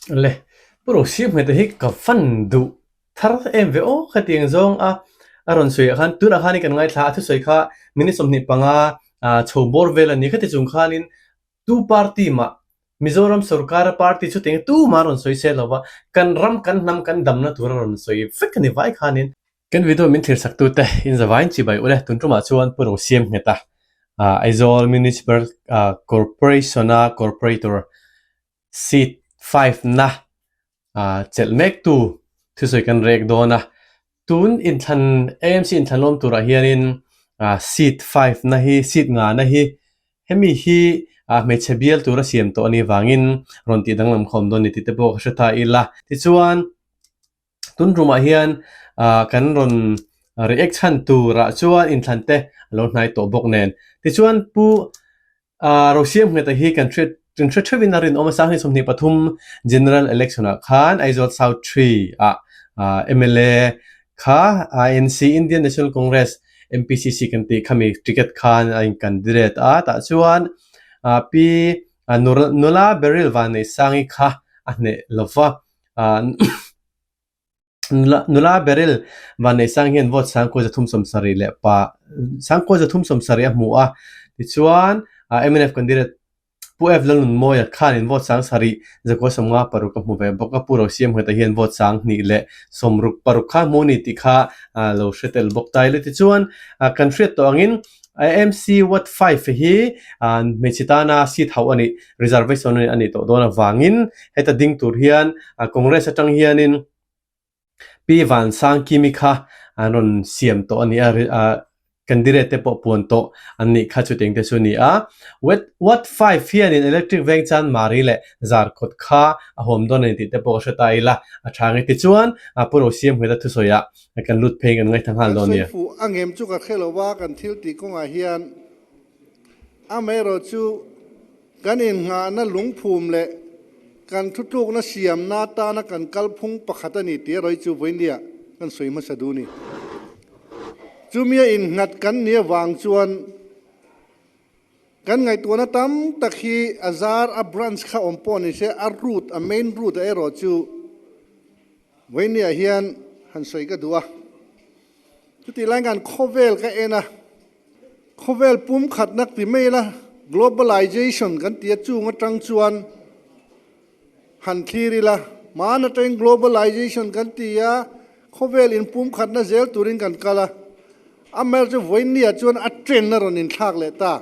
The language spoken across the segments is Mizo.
Le, Pu Rosiam Ngheta hi ka van duh thar em ve aw khatiang zawng a a rawn sawi ah khan tunah khanin kan ngaithla a thusawi kha minute 25 chho bawr vel a ni khati chung khanin tu party mah Mizoram sorkara party chutiang tu mah a rawn sawi se lova kan ram kan hnam kan damna tur a rawn sawi vek a ni vai khanin. Kan video min thlir sak tute in zavaiin chibai ule tun tumah chuan Pu Rosiam Ngheta Aizawl Municipal Corporation-a Corporator Seat five na chelh mek tu thusawi kan rek dawn a, tun inthlan AMC inthlan lawm turah hianin seat five na hi seat nga na hi hemi hi hmeichhe bial tura siam tawh a nih vangin rawn tih danglam khawm dawn a ni tih te pawh ka hre ta ila. Tichuan tun rumah hian kan rawn react chhan turah chuan inthlan te a lo hnai tawh bawk nen. Tichuan Pu Rosiam Ngheta hi kan hriat kan hre theuhin a rinawm a, Sanghnih 23 General Election ah khan Aizawl South 3 ah mla kha INC Indian National Congress MPCC kan tih khami ticket khan a in candidate a, tah chuan Pi Nula Beryl Vanneihsangi kha a hneh lova. Nula Beryl Vanneihsang hian vote sangkaw zathum sawmsarih leh pa sangkaw zathum sawmsarih a hmu a, tichuan mnf candidate Pu F Lalnunmawia khanin vote sang sarih zakua sawmnga paruk a hmu ve bawk a, Pu Rosiamngheta hian vote sang hnih leh sawmruk paruk kha hmu a ni tih kha lo hre tel bawk ta ila. Tichuan kan hriat tawh angin AMC Ward 5 hi hmeichhe tana seat hauh a nih reservation a nih tawh dawn avangin heta ding tur hian Congress atang hianin Pi Vansangkimi kha an rawn siam tawh a ni a, candidate te pawh puan tawh an nih kha chutiang te chu a ni a. Ward 5 hianin Electric Veng Chan Mari leh Zarkawt kha a huam dawn a ni tih te pawh ka hre ta ila a tha nge tichuan Pu Rosiamhmeta thusawiah kan lut phei kan ngaithla nghal Kan dawn sawi nia. fuh a ngem chu ka hre lo va, kan thil tih kawngah hian amaherawhchu kan innghahna lungphum leh kan thutlukna siamna atana kan kalphung pakhat a ni tih erawh chu vawinia kan sawi hmasa duh a ni. Chumia innghat kan nih avang chuan kan ngaihtuahna tam tak hi a zar a branch kha awm pawh ni se a root a main root ah erawh chu Vawinia hian han sawi ka duh a, chutih lai khan khawvel ka en a, khawvel pum khatna ti mai ila globalization kan ti a, chung atang chuan han thlir ila, hmaan atangin globalization kan ti a, khawvel in pum khatna zel turin kan kal a, amaherawhchu vawinia chuan a trend a rawn inthlak leh ta.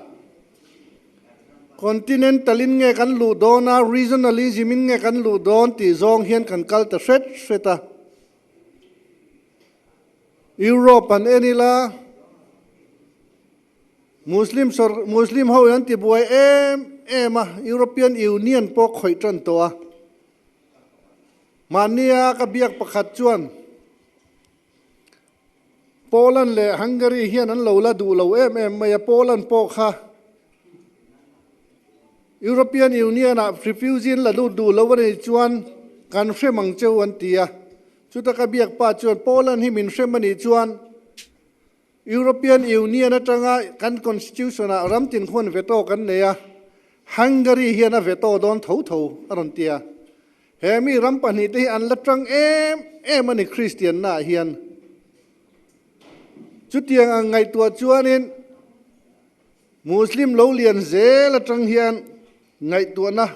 Continental in nge kan luh dawn a, regionalism in nge kan luh dawn tih zawng hian kan kal ta hret hret a. Europe an en ila, Muslim sawr Muslim ho in an ti buai em em a, European Union pawh khawih tan tawh a. Mahnia ka biak pakhat chuan Poland leh Hungary hian an lo la duh lo em em mai a, Poland pawh kha European Union ah refugee an la lut duh lo a nih chuan kan hrem ang cheu an ti a, chuta ka biak pa chuan Poland hi min hrem a nih chuan European Union atanga kan constitution ah ram tin khuan veto kan nei a, Hungary hian a veto dawn tho tho a rawn ti a. He mi ram pahnihte hi an la tang em em a ni Kristianna ah hian. Chutiang ang ngaihtuah chuanin Muslim lo lian zel atang hian ngaihtuahna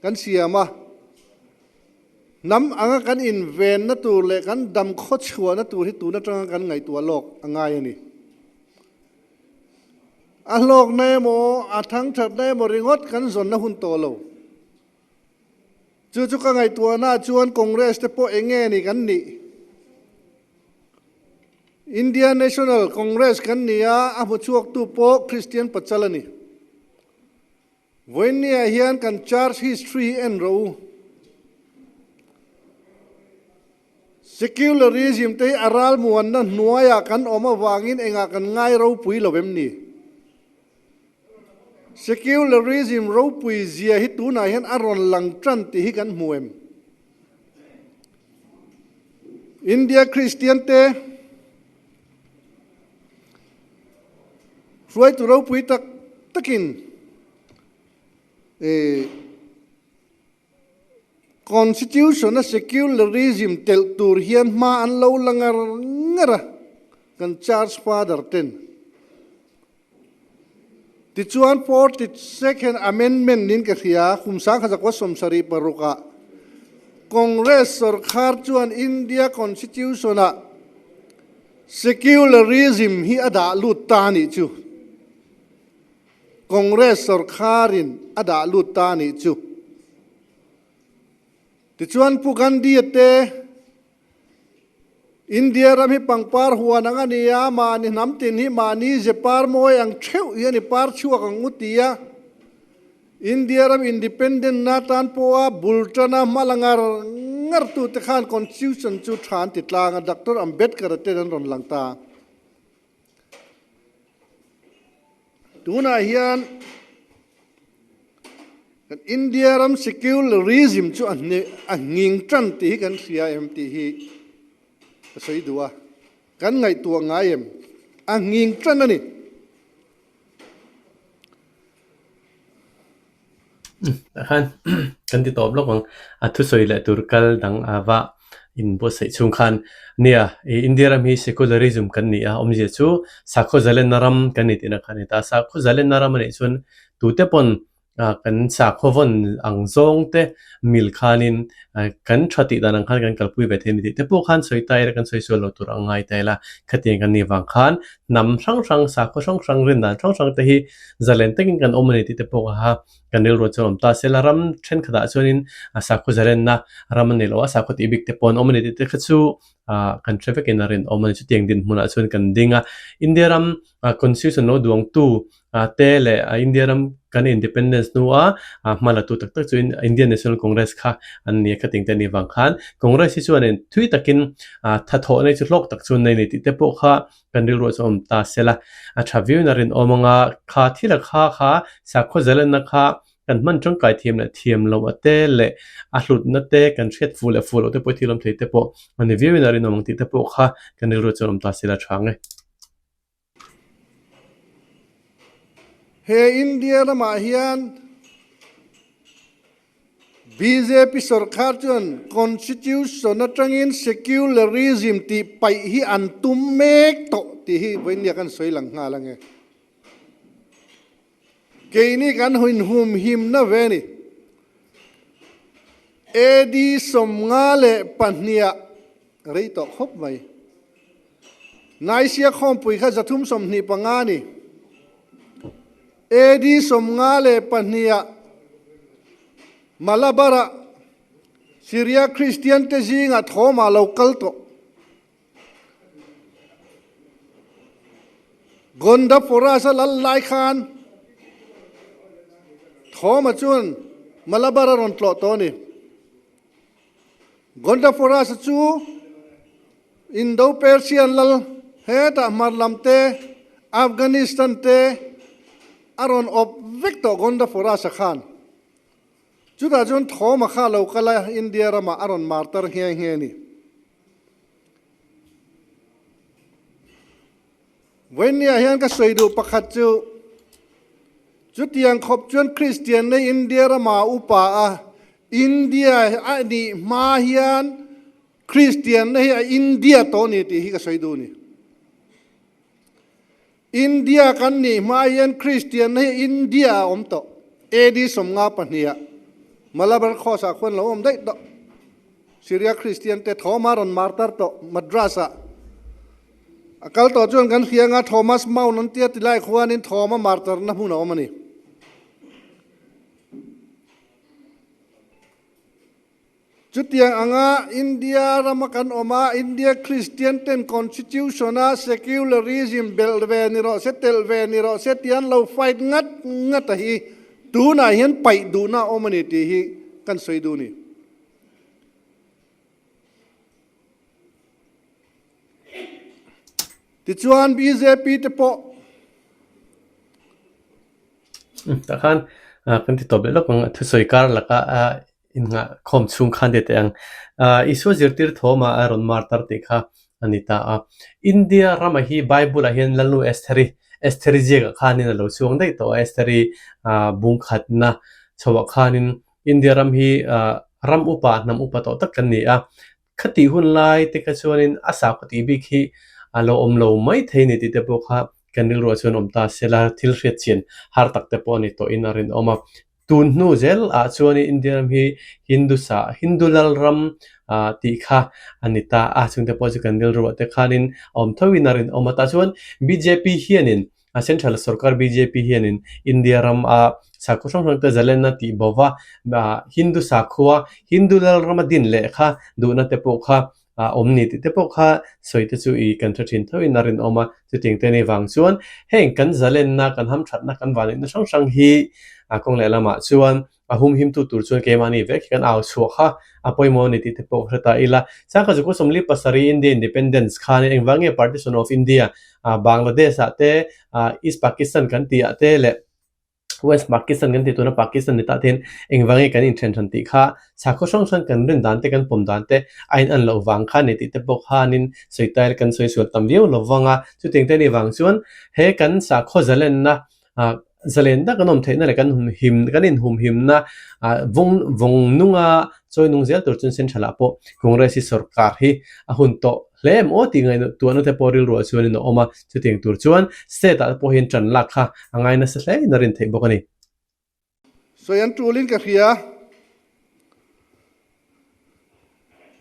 kan siam a, hnam anga kan invenna tur leh kan dam khawchhuahna tur hi tun atanga kan ngaihtuah lawk a ngai a ni. A hlawkna emaw, a thangthatna emaw ringawt kan zawnna hun tawh lo. Chu chu ka ngaihtuahna chuan Congress te pawh eng nge ni kan nih? India National Congress kan ni a, a hmuchhuaktu pawh Christian Pachal a ni. Vawiinniah hian kan church history hi en rawh u. Secularism te hi a ralmuanna hnuaiah kan awm avangin engah kan ngai ropui lo em ni? Secularism ropui zia hi tunah hian a rawn lang tan tih hi kan hmu em? India Kristian te hruaitu ropui tak takin eh. Constitution-a secularism telh tur hian hma an lo la ngar ngar a, kan Church Father ten. Tichuan 42nd Amendment in ka hria, kum sangkhat 76 ah Congress sorkar chuan India Constitution-ah secularism hi a dah lut ta a nih chu. Congress sorkarin a dah lut ta a nih chu. Tichuan Pu Gandhi-a te India ram hi pangpar huan ang a ni a, mahni hnam tin hi mahni ze par mawi ang theuh hi a ni par chhuak ang u ti a. India ram independent na tan pawha bul tana hma la ngar ngar tute khan constitution chu tha an ti tlang a, Doctor Ambedkar-a ten an rawn lang ta. Tunah hian kan India ram secularism chu a a nghing tan tih hi kan hria em tih hi ka sawi duh a, kan ngaihtuah ngai em? A nghing tan a ni. Tah khan kan ti tawp lawk ang. A thusawi leh tur kal dang a va inbuatsaih chhung khan nia i India ram hi secularism kan ni a, awmzia chu sakhaw zalenna ram kan ni tihna kha a ni ta. Sakhaw zalenna ram a nih chuan tute pawn kan sakhaw vawn ang zawng te mil khanin kan tha tih dan ang khan kan kalpui ve thei a ni tih te pawh khan sawi ta ila kan sawi sual lo tur a ngai ta ila. Khatiang kan nih vang khan hnam hrang hrang, sakhaw hrang hrang, rindan hrang hrang te hi zalen takin kan awm a ni tih te pawh kha kan rilru chuan awm ta se la. Ram thenkhatah chuanin sakhaw zalenna ram a ni lo a, sakhaw tih bik te pawh an awm a ni tih te kha chu kan hre vekin a rinawm a ni. Chutiang dinhmunah chuan kan ding a, India ram constitution lo duangtu te leh India ram kan independence hnua hma la tu tak tak chu Indian National Congress kha an ni a, khating te anih vang khan Congress hi chuanin thui takin thathawh nei chu hlawk tak chu an nei a ni tih te pawh kha kan rilruah chu a awm ta se la. A tha viauin a rinawm anga kha thil a kha kha sakhaw zalenna kha kan hman tangkai thiam leh thiam loh a te leh a hlutna te kan hriat fuh leh fuh loh te pawh thil awm thei te pawh a ni viauin a rinawm ang tih te pawh kha kan rilruah chuan awm ta se la tha ang e. He India ramah hian bjp sorkar chuan Constitution atangin secularism tih paih hi an tum mek tawh tih hi vawinia kan sawi lang nghal ange. Keini kan inhumhimna ve a ni. AD 52 rei tawh khawp mai. Naisia khawmpui kha 325 a ni. AD 52 Malabar-ah Syria Kristiante zingah thawmah lo kal tawh. Gondaforas-a lal lai khan thawmah chuan Malabar a rawn tlawh tawh a ni. Gondaforas-a chu Indo-Persian lal hetah hmar lam te, Afghanistan te a rawn awp vek tawh Gondaforas-a khan. Chutah chuan thawm a kha lo kal a, India ramah a rawn martar nghe nghe a ni. Vawinia hian ka sawi duh pakhat chu, chutiang khawp chuan Kristian nei India ramah upa a, India a nih hma hian Kristianna hi a India tawh a ni tih hi ka sawi duh a ni. India kan nih hma hian Kristianna hi India a awm tawh. AD 52 ah Malabar Coast ah khuan lo awm daih tawh. Syria Kristian te Thoma rawn martar tawh Madras ah. A kal tawh chuan kan hria anga Thomas Mount an tia tilai khuanin Thoma martarna hmun a awm a ni. Chutiang anga India rama kan awm a, India Kristian ten Constitution a secularism belh ve ni rawh se, telh ve ni rawh se tih an lo fight ngat ngat a hi tunah hian paih duhna a awm a ni tih hi kan sawi duh a ni. Tichuan bjp te pawh. Tah khan kan ti tawp leh lawk ang a thusawi kar laka Innghah khawm chhung khan teh teh ang. Isua zirtir thawmah a rawn martar tih kha a ni ta a. India ramah hi Bible-ah hian Lalnu Estheri, Estheri ziakah khanin a lo chuang daih tawh a, Estheri bungkhatna chhoah khanin India ram hi. Ram upa, hnam upa tawh tak kan ni a. Khatih hun lai te kha chuanin a sakhaw tih bik hi a lo awm lo mai thei ni tih te pawh kha kan rilruah chuan awm ta se la, thil hriat chian har tak te pawh a ni tawhin a rinawm a. Tun hnu zel ah chuanin India ram hi Hindu sa, Hindu lal ram tih kha a ni ta a, chungte pawh chu kan rilruah te khanin a awm thoin a rinawm a. Tah chuan bjp hianin A Central sorkar bjp hianin India ram a sakhaw hrang hrang te zalenna tih bo va, Hindu sakhua, Hindu lal rama din leh kha duhna te pawh kha a awm ni tih te pawh kha sawi te chu i kan hre thin thoin a rinawm a. Chutiang te ni vang chuan heng kan zalenna, kan hamthatna, kan vanneihna hrang hrang hi kawng lehlamah chuan A humhimtu tur chuan keimahni vek hi kan au chhuah kha a pawimawh a ni tih te pawh ka hre ta ila. Changkha chu 47 India Independence khan engvang nge Partition of India Bangladesh ah te East Pakistan kan tih ah te leh West Pakistan kan tih tuna Pakistan ni tah te hian engvang nge kan inthen hran tih kha sakhaw hrang hrang kan rin dan te kan pawm dan te a in an loh vang kha ni tih te pawh khanin sawi ta ila kan sawi sual tam viau lo vang a. Chutiang te anih vang chuan he kan sakhaw zalenna Zalen tak an awm theihna leh kan humhim kan inhumhimna vawng vawng nunga chawi nung zel tur chuan central ah pawh Congress hi sorkar hi a hun tawh hle em aw tih ngaihtuah tuahna te pawh rilruah chuanin a awm a, chutiang tur chuan state ah te pawh hian tan lak kha a ngai nasa hle in a rin theih bawk a ni. Sawi an tulin ka hria.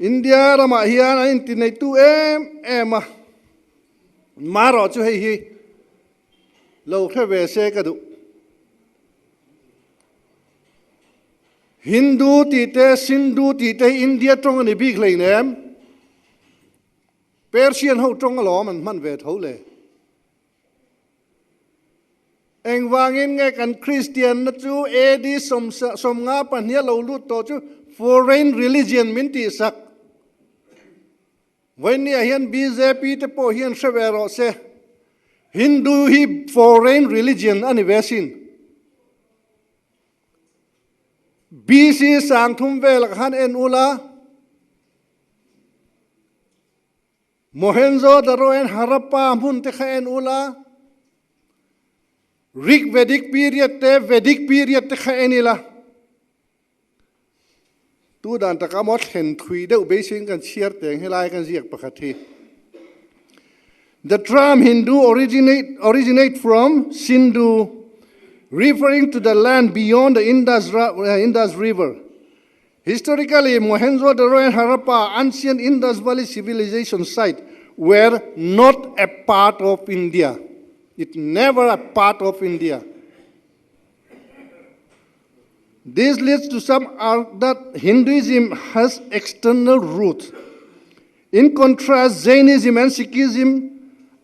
India ramah hian an intineitu em em a, marawh chu hei hi lo hre ve se ka duh. Hindu tih te, Sindhu tih te hi India tawng a ni bik hleinem. Persian ho tawng alawm an hman ve tho le. Engvangin nge kan Kristianna chu AD 58 lo lut tawh chu foreign religion min tihsak? Vawinia hian bjp te pawh hian hre ve rawh se, Hindu hi foreign religion a ni ve sin. BC 3000 velah khan en ula, Mohenjo-daro and Harappa hmun te kha en ula, Rig Vedic period te Vedic period te kha en ila. Tu dan taka maw thlen thui deuh beiseiin kan chhiar teng helai kan ziak pakhat hi. The term Hindu originate, originate from Sindhu, referring to the land beyond the Indus, Indus River. Historically, Mohenjo-daro and Harappa, ancient Indus Valley civilization site, were not a part of India. It never a part of India. This leads to some argue that Hinduism has external roots. In contrast, Jainism and Sikhism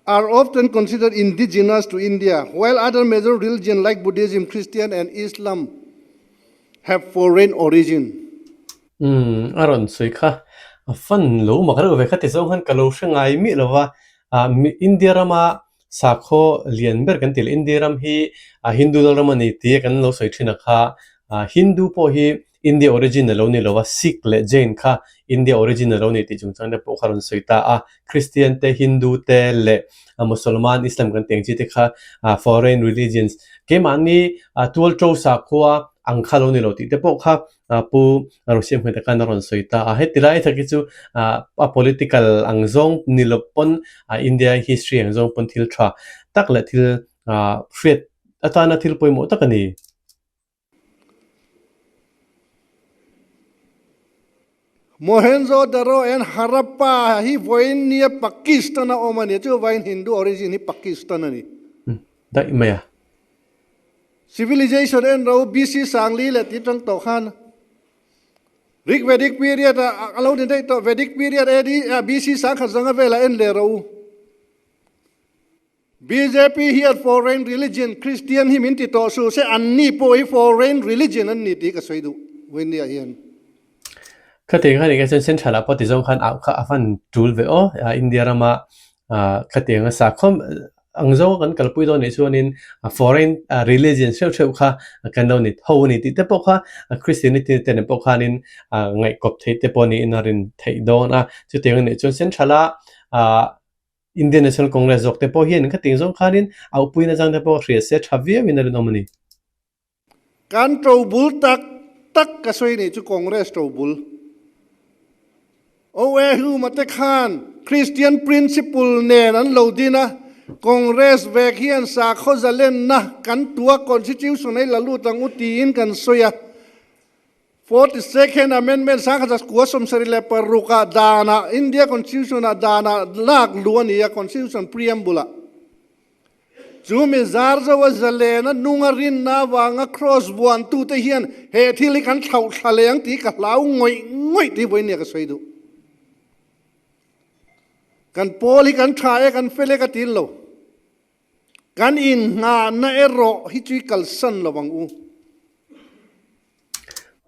are often considered indigenous to India, while other major religions like Buddhism, Christian, and Islam have foreign origin. Umm, a rawn sawi kha a fan lo mak reuh ve kha ti zawng khan ka lo hre ngai miah lo va, ah India rama sakhaw lian ber kan ti leh India ram hi Hindu lal ram a ni tih kan lo sawi thin a kha, Hindu pawh hi India origin a lo ni lo va, Sikh leh Jain kha India origin a lo ni tih chungchang te pawh kha rawn sawi ta a, Christian te, Hindu te leh Mosolman, Islam kan tih ang chi te kha foreign religions keimahni tualto sakhua ang kha lo ni lo tih te pawh kha Pu Rosiamhmeta khan a rawn sawi ta a. Heti lai tak hi chu a political ang zawng ni lo pawn India history ang zawng pawn thil tha tak leh thil hriat atana thil pawimawh tak a ni. Mohenjo-daro and Harappa hi vawiin nia Pakistan a awm a ni, chuvangin Hindu origin hi Pakistan a ni. Daih mai a. Civilization en ro BC 4000 leh tih atang tawh khan Rig Vedic period a lo ni daih tawh, Vedic period AD BC 1000 zanga velah en leh ro. Bjp hian foreign religion Christian hi min ti tawh suh se anni pawh hi foreign religion an ni tih ka sawi duh Winnie ah hian. Khatiang khan eng chuan central ah pawh ti zawng khan au kha a van tul ve aw India rama khatiang a sakhawm ang zawng kan kalpui dawn nih chuanin foreign religion hreuh hreuh kha kan lo ni tho a ni tih te pawh kha Christianity te nen pawh khanin ngaihkawp theih te pawh niin a rin theih dawn a chutiang anih chuan central ah Indian National Congress zawk te pawh hian khatiang zawng khanin a upui nachang te pawh hria se tha viauin a rinawm a ni. Kan to bul tak. tak ka sawi nih chu Congress ṭobul. OA Hume-a te khan Christian principle nen an lo din a, Congress vek hian sakhaw zalenna kan tua Constitution ei la lut ang u tiin kan sawi a. 42nd Amendment 1976 ah danah India Constitution ah danah lak luh a ni a, Constitution Preamble ah. Chu mi zar zo a zalen a nung a rinna avanga Kraws vuantute hian he thil hi kan thlauh thla leh ang tih ka hlau ngawih ngawih tih vawiin nia ka sawi duh. Kan pawl hi kan tha e, kan fel e ka ti lo. Kan innghahna erawh hi chu i kalsan lo ang u.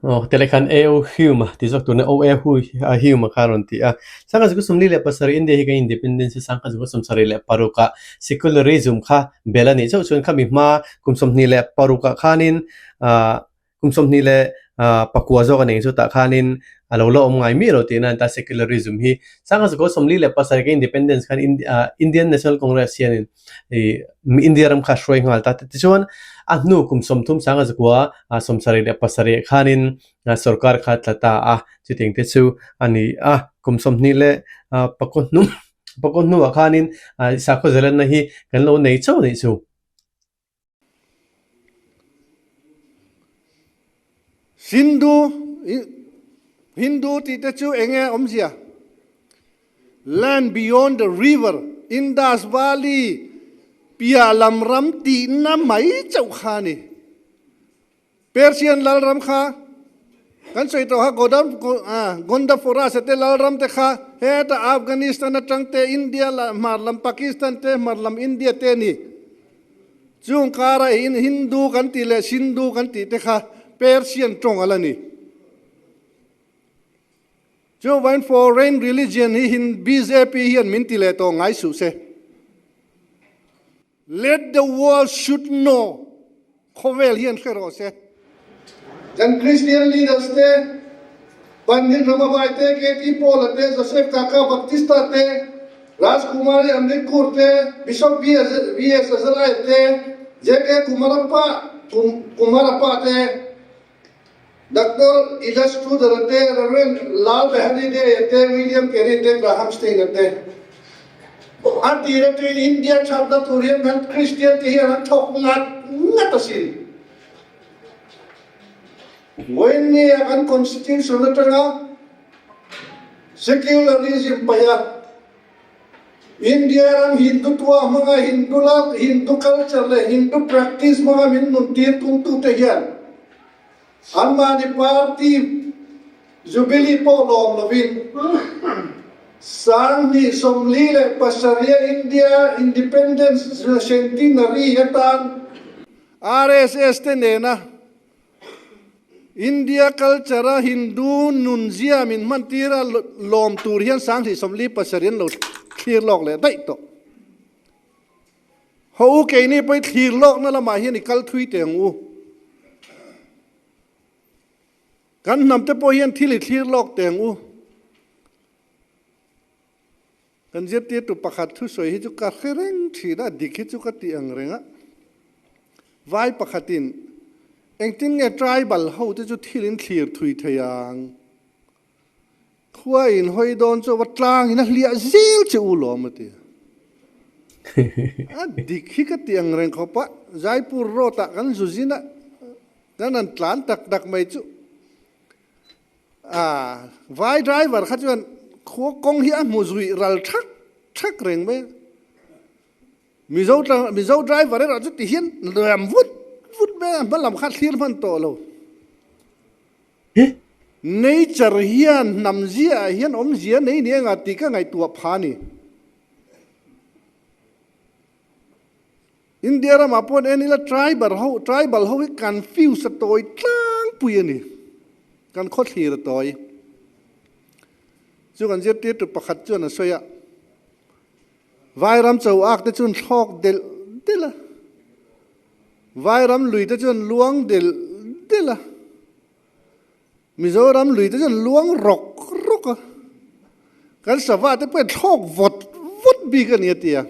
Aw, tele khan AO Hume a ti zawk tur nia, OA Hume a kha a rawn ti a. Sangha zuk 47 India hi kan independence hi sangha zuk 76 ah secularism kha bel a nih chauh chuan khami hma kum 26 ah khanin ah kum 29 zawk a nei chutah khanin a lo la awm ngai miah lo tihna a ni ta secularism hi. Sangha zuk 47 kan independence khan Indian National Congress hianin ih India ram kha a hruai nghal ta. Tichuan a hnu kum 30 sanga zakua 77 khanin sorkar kha a tla ta a, chutiang te chu a ni a. Kum 20 leh pakaw hnu pakaw hnuah khanin sakhaw zalenna hi kan lo nei chauh a nih chu. Hindu Hindu tih te chu eng nge awmzia? Land beyond the river, Indus Valley piah lam ram tihna mai chauh kha a ni. Persian lalram kha kan sawi tawh kha Gondaforas te lalram te kha heta Afghanistan atang te India hmar lam Pakistan te hmar lam India te a ni. Chung kara Hindu kan tih leh Sindhu kan tih te kha Persian tawng a la ni. Chuvain foreign religion hi BJP hian min ti leh tawh ngai suh se. Let the world should know, Khawvel hian hre rawh se. Kan Christian leaders te, Pandit Ramabai te, KT Paul-a te, Joseph Kaka Baptista te, Rajkumari Amrit Kaur te, Bishop VS Azariah te, JK Kumarappa Kumarappa te, Doctor Elias Truder-a te, Rev. Lal Behari Day-a te, William Carey te, Graham Stein-a te. A tir atangin India thatna tur hian kan Kristian te hian an thawk ngat ngat asin. Vawiinnia kan Constitution atanga Secularism paiha India ram Hindutva hmanga Hindu lak, Hindu culture leh Hindu practice hmanga min nun tir tumtute hian anmahni party Jubilee pawh lawm lovin 2047 India Independence Centenary atan RSS te nena India culture a Hindu nunzia min hman tir a lawm tur hian 2047 an lo thlir lawk leh daih tawh. Haw u keini pawh i thlir lawkna lamah hian i kal thui teh ang u. Kan hnam te pawh hian thil i thlir lawk teh ang u. Kan zirtirtu pakhat thusawi hi chu ka hre reng thin a, dik hi chu ka ti ang reng a. Vai pakhatin, Engtin nge tribal ho te chu thil in thlir thui thei ang? Khua in hawi dawn chu va tlang in a hliah zel che u lawm a ti. A dik hi ka ti ang reng khawp a, Jaipur road ah kan zu zin a, kan han tlan tak tak mai chu. A vai driver kha chuan khua kawng hi a hmu zui ral thak thak reng mai a. Mizo Mizo driver erawh chu ti hian ram vut vut mai a, hma lam kha thlir hman tawh lo. Nature hian hnam ziaah hian awmzia nei ni anga tih ka ngaihtuah pha a ni. India ramah pawh en ila tribal ho tribal ho hi confuse a tawi tlangpui a ni. Kan khawthlir a tawi. Chu kan zirtirtu pakhat chuan a sawi a, Vairam cho ak te chuan thlawk delh delh a, Vairam lui te chuan luang delh delh a, Mizoram lui te chuan luang rawk rawk a, kan sava te pawh hian thlawk vawt vawt bik a ni a ti a.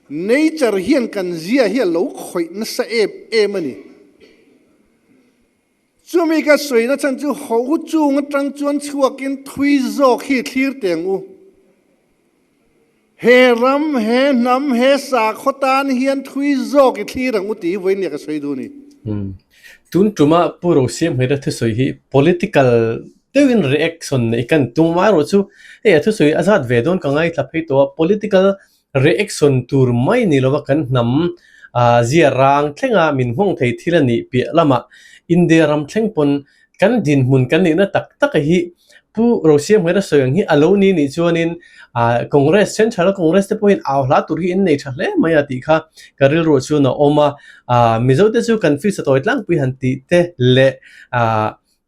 Nature hian kan zia hi a lo khawih nasa em em a ni. Chumi ka sawina chhan chu ho chung atang chuan chhuakin thui zawk hi thlir teng u. He ram, he hnam, he sakhaw tan hian thui zawk i thlir ang u tih hi vawiin nia ka sawi duh a ni. Tun tuma Pu Rosiamhmera thusawi hi political deuhin reaction neih kan tum amaherawhchu hei a thusawi a zat ve dawn ka ngaithla phei tawh a, political reaction tur mai ni lova kan hnam zia rang thlenga min nghawng thei thil a nih piah lamah India ram thleng pawn kan dinhmun kan nihna tak tak hi Pu Rosiamhmera sawi ang hi a lo ni nih chuanin Congress Central Congress te pawhin au hla tur hi in nei tha hle mai a tih kha ka rilruah chuan a awm a, Mizote chu kan fisa tawi tlangpui han tih te leh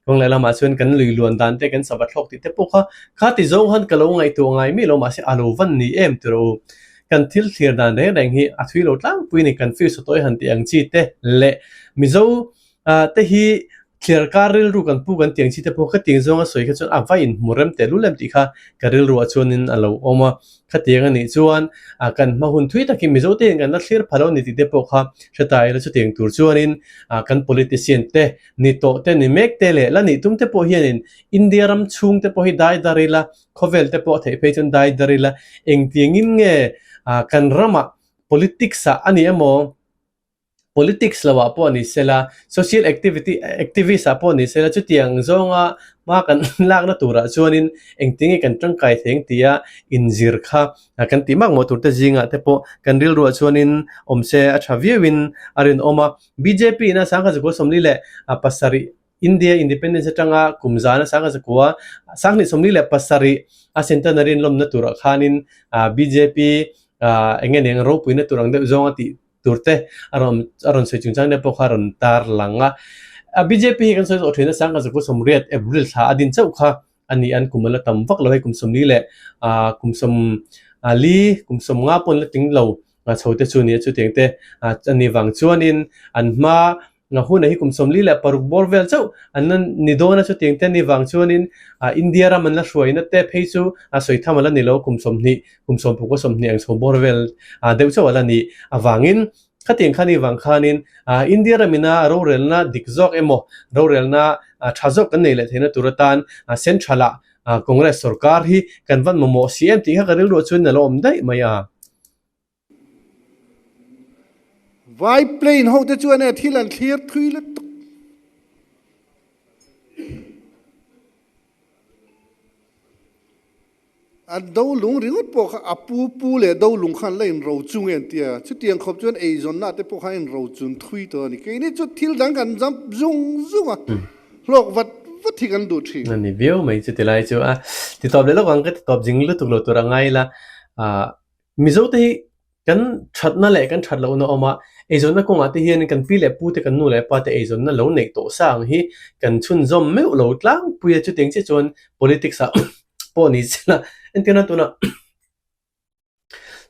Kawng leh lamah chuan kan lui luan dan te kan sava thlawk tih te pawh kha kha ti zawng han ka lo ngaihtuah ngai mi lo mahse a lo van ni em ti rawh u. Kan thil thlir dan reng reng hi a thui lo tlangpui a ni kan fuse tawi han tih ang chi te leh Mizo te hi thliar kar rilru kan pu kan tih ang chi te pawh khatiang zawnga sawi kha chuan a va inhmu rem tehlul em tih kha ka rilruah chuanin a lo awm a. Khatiang a nih chuan kan hma hun thui takin Mizo te hian kan la thlir pha lo a ni tih te pawh kha hre ta ila chutiang tur chuanin kan politician te Ni tawh te, ni mek te leh la nih tum te pawh hianin India ram chhung te pawh hi dai dar ila, khawvel te pawh a theih phei chuan dai dar ila, engtiangin nge kan ramah politics ah a ni emaw, politics lo ah pawh ni sela, social activity activist ah pawh ni sela chutiang zawnga hma kan lakna turah chuanin engtinge kan tangkai thei ang tia inzir kha kan tih mak maw turte zingah te pawh kan rilruah chuanin awm se a tha viauin a rinawm a. Bjp in a 19 47 India Independence atanga kum zana 19 1947 a centenary in lawmna turah khanin bjp eng nge eng ropuina tur ang deuh zawng a tih tur te a rawn a rawn sawi chungchang te pawh kha a rawn tar lang a. Bjp hi kan sawi zawh thin a 1980 April thla a din chauh kha a ni an kum a la tam vak lo hei kum 40 leh kum 40 kum 50 pawh an la tling lo. Chho te chu nia chutiang te a ni vang chuanin an hma hunah hi kum 46 bawr vel chauh an la ni dawn a chutiang te a ni vang chuanin India ram an la hruaina te phei chu a sawi tham a la ni lo kum 20 kum 10 20 ang chho bawr vel deuh chauh a la nih avangin khatiang kha ni vang khanin India ramina rorelna dik zawk emaw rorelna tha zawk kan nei leh theihna tur atan Central ah Congress sorkar hi kan van mamawh si em tih kha ka rilruah chuan a lo awm daih mai a. Vai plane ho te chuan e thil an thlir thui lutuk. An do lung ringawt pawh kha a pu pu leh do lung khan la in ro chung e an tia. Chutiang khawp chuan eizawnna te pawh khan in ro chun thui tawh a ni. Keini chu thil dang kan jump zung zung a, hlawk vat vat hi kan duh thin. A ni viau mai chu tilai chu a titawp leh lawk ang ka titawp zing lutuk lo tur a ngai la. Mizo te hi kan thatna leh kan that lohna awm a, eizawnna kawngah te hian kan pi leh pu te kan nu leh pa te eizawnna lo neih tawh sa ang hi kan chhunzawm meuh lo tlangpui a, chutiang chiah chuan politics ah pawh ni sela entirna tunah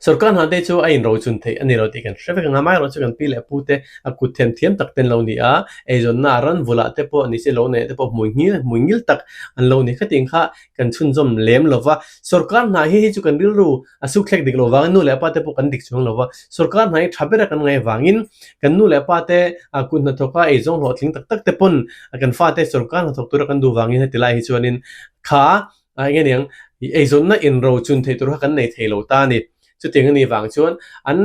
sorkar hna te chu a inrochun theih a ni lo tih kan hre vek ang a, amaherawhchu kan pi leh pu te a kut them thiam tak te an lo ni a, eizawnna ran vulah te pawh ni se lo neih te pawh hmui ngil hmui ngil tak an lo ni khatiang kha kan chhunzawm lem lo va, sorkar hna hi hei chu kan rilru a sukthlek dik lo vangin nu leh pa te pawh kan dik chuang lo va, sorkar hna hi tha bera kan ngaih avangin kan nu leh pa te kut hnathawka eizawng hlawhtling tak tak te pawn kan fate sorkar hnathawk tura kan duh vangin heti lai hi chuanin kha eng nge niang eizawnna inrochun theih tur kha kan nei thei lo ta a ni. Chutiang a nih vang chuan an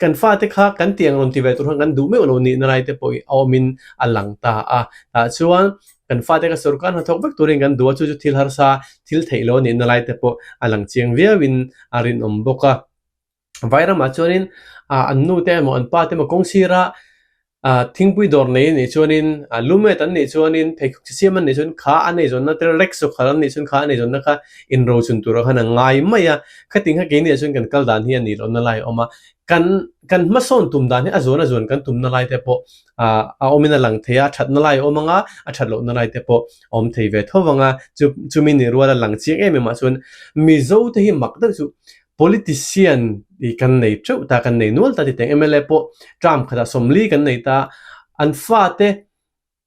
Kan fate kha kan tiang rawn ti ve tur khan kan duh meuh lo nihna lai te pawh hi a awmin a lang ta a. Tah chuan kan fate kha sorkar hnathawk vek turin kan duh a, chu chu thil harsa thil theih lo nihna lai te pawh a lang chiang viauin a rinawm bawk a. Vairamah chuanin an nu te emaw an pa te emaw kawng sira Thingpui dawr nei a nih chuanin, lumet an nih chuanin, pheikhawk chi siam an nih chuan kha a neizawnna te rek sawkhal an nih chuan kha a neizawnna kha inrochun turah khan a ngai mai a. Khating kha keini ah chuan kan kal dan hi a nih lohna lai a awm a. Kan kan hmasawn tum dan hi a zuan a zuan kan tumna lai te pawh a awmin a lang thei a, a thatna lai a awm ang a, a that lohna lai te pawh a awm thei ve tho vang a. Chu chumi nih ruala lang chiang em em ah chuan Mizo te hi mak deuh chu Politician i kan nei teuh ta, kan nei nual ta ti teng mla pawh term khatah 40 kan nei ta, an fate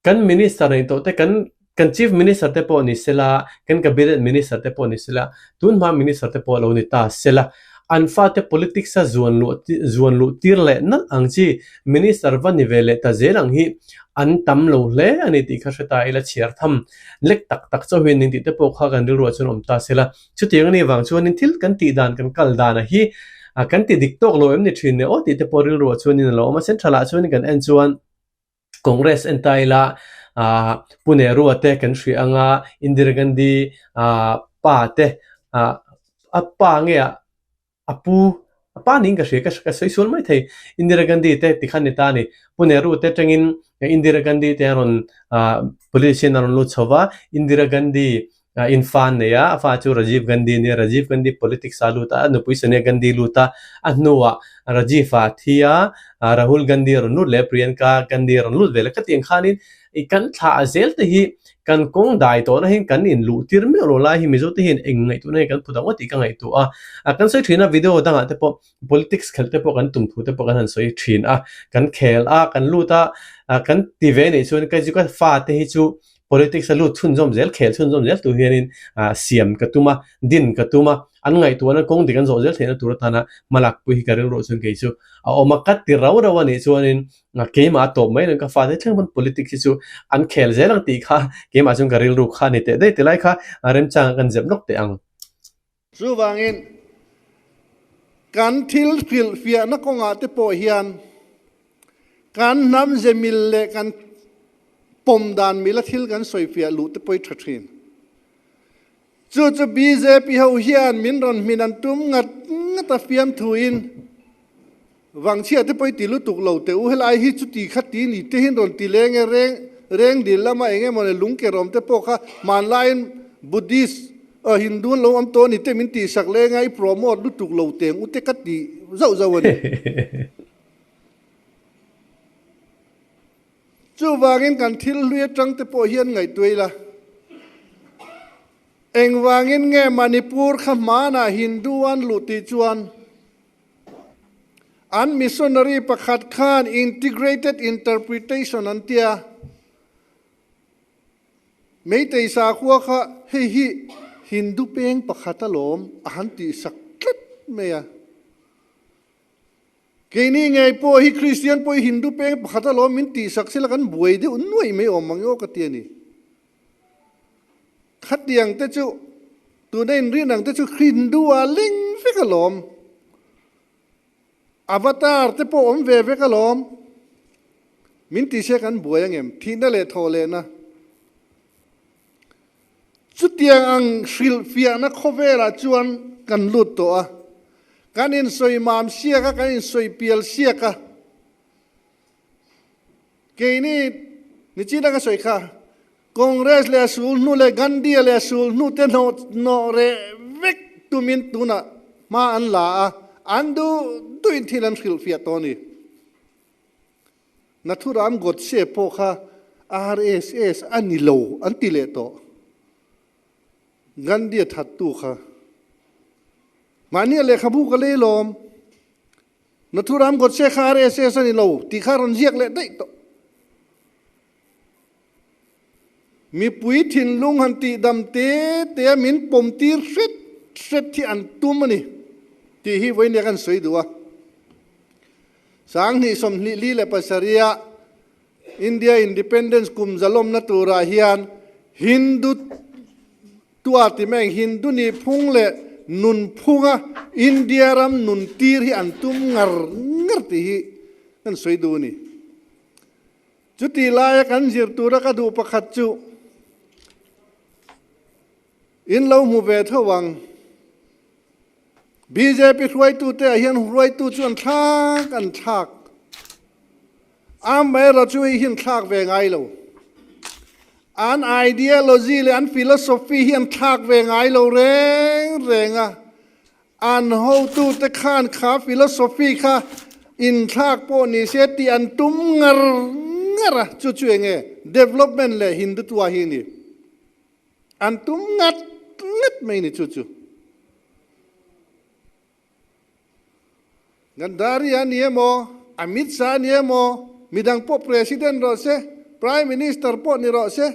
kan minister nei tawh te kan kan chief minister te pawh ni sela, kan cabinet minister te pawh ni sela, tun hma minister te pawh lo ni ta sela. An fate politics a zuan luh zuan luh tir leh nalh ang chi Minister va ni ve leh ta zel ang hi an tam lo hle a ni tih kha hre ta ila chhiar tham lek tak tak chauh hian ning tih te pawh kha kan rilruah chuan awm ta sela. Chutiang a nih vang chuanin thil kan tih dan kan kal danah hi kan ti dik tawk lo em ni thin ne aw tih te pawh rilruah chuanin a lo awm a. Central ah chuanin kan en chuan Congress en ta ila ah Pu Nehru-a te kan hria anga Indira Gandhi ah pa te ah a pa nge ah A pu, a pa niin ka hria, ka sawi sual mai thei. Indira Gandhi te tikhan ni ta a ni. Pu Nehru te atangin Indira Gandhi te a rawn politician a rawn lut chho va, Indira Gandhi in fa an nei a, a fa chu Rajiv Gandhi a ni a, Rajiv Gandhi politics a lut a, a nupui Sonia Gandhi lut a, a hnuah Rajiv a thi a, Rahul Gandhi a rawn lut leh a, Priyanka Gandhi a rawn lut ve leh. Khatiang khanin I kan thlah zel te hi kan kawng dai tawhna hian kan in luh tir meuh lo lai hi Mizo te hian eng ngaihtuahna nge kan phut ang aw tih ka ngaihtuah a. A kan sawi thin a video dangah te pawh politics khelh te pawh kan tum thu te pawh kan han sawi thin a. Kan khel a, kan lut a, kan ti ve nih chuan kei chu ka fa te hi chu politics a lut chhunzawm zel, khel chhunzawm zel tur hianin siam ka tum a, din ka tum a, an ngaihtuahna kawng dik an zawh zel theihna tur atana hmalak pui hi ka rilruah chuan kei chu a awm a. Ka ti rau rau a nih chuanin Keimah a tawp mai lo in ka fate thleng pawn politics hi chu an khel zel ang tih kha keimah chuan ka rilru kha a ni teh daih ti lai kha remchang kan zep lawk teh ang. Chuvangin kan thil hrilhfiahna kawngah te pawh hian kan hnam ze mil leh kan pawm dan mila thil kan sawifiah luh te pawh hi tha thin. Chu chu bjp ho hian min rawn hmin an tum ngat ngat a fiamthuin Vangchhia te pawh i ti lutuk lo teh u, helai hi chuti kha ti ni te hian rawn ti leng e, reng reng dil lama eng emaw le lungker awm te pawh kha hmanlaiin Buddhist aw Hindu an lo awm tawh a ni te min tihsak leng a, i promote lutuk lo teng u te ka ti zauh zauh a ni. Chuvangin kan thil hlui atang te pawh hian ngaihtuah ila, engvangin nge Manipur kha hmanah Hindu an luh tih chuan, An missionary pakhat khan integrated interpretation an tia. Meitei sakhua kha hei hi Hindu peng pakhat alawm a han tihsak tlat mai a. Keini ngei pawh hi Kristian pawh hi Hindu peng pakhat alawm min tihsak sela kan buai deuh nuaih mai awm ang e aw ka ti a ni. Khatiang te chu tuna inrin ang te chu Hindu ah ling vek alawm. Avatar te pawh awm ve vek alawm. Min ti se kan buai angem? Thihna leh thawh lehna. Chutiang ang hrilhfiahna khawvelah chuan kan lut tawh a. Kan insawi mam siak a, kan insawi pial siak a. Keini nichina ka sawi kha, Congress leh a sul hnu leh Gandhi-a leh a sul hnu te hnawh hnawh reh vek tumin tunah hma an la a, an duh duhin thil an hrilhfiah tawh a ni. Nathuram Godse pawh kha RSS a ni lo an ti leh tawh. Gandhi-a thattu kha. Mahnia lehkhabu ka lei lawm. Nathuram Godse kha RSS a ni lo tih kha rawn ziak leh daih tawh. Mipui thinlung han tihdam te te a min pawm tir hret hret hi an tum a ni tih hi vawinia kan sawi duh a. 2027 India Independence kum zalawmna turah hian Hindu Tua ti mai ang Hindu nih phung leh nun phunga India ram nun tir hi an tum ngar ngar tih hi kan sawi duh a ni. Chuti laia kan zir tura ka duh pakhat chu in lo hmu ve tho ang. Bjp hruaitute ah hian hruaitu chu an thlak an thlak. Amaherawh chu hei hi an thlak ve ngai lo. An ideology leh an philosophy hi an thlak ve ngai lo reng reng a. An hotute khan kha philosophy kha inthlak pawh ni se tih an tum ngar ngar a, chu chu eng nge development leh Hindutva hi a ni. An tum ngat ngat mai ni chu chu. Gandhari a ni emaw, Amit Shah a ni emaw, midang pawh President rawh se, Prime Minister pawh ni rawh se,